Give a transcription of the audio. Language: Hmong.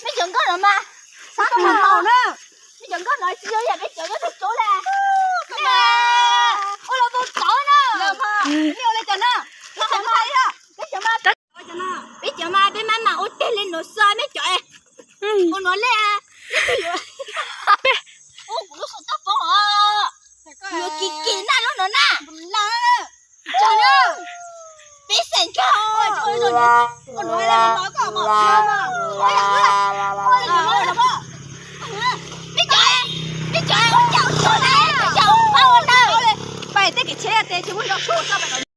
Peb cov nkauj no mas, peb cov nkauj no tsis yog yam peb cov nyob txog tsob le. Ua los tau txawv na. Peb cov mas, peb cov mas peb mam mam ua teg li nuav xwb meb cov. Ua nuav le. Ua kuv lub xov tooj poob os. Yuav kim kim na lub nuav na. Peb xeem kawg. Peb cov, peb cov ua cas ua tsuag na, peb cov ua pab ua ntawd. Pais tej kev tsheb tej tsis muaj nrog tsuag.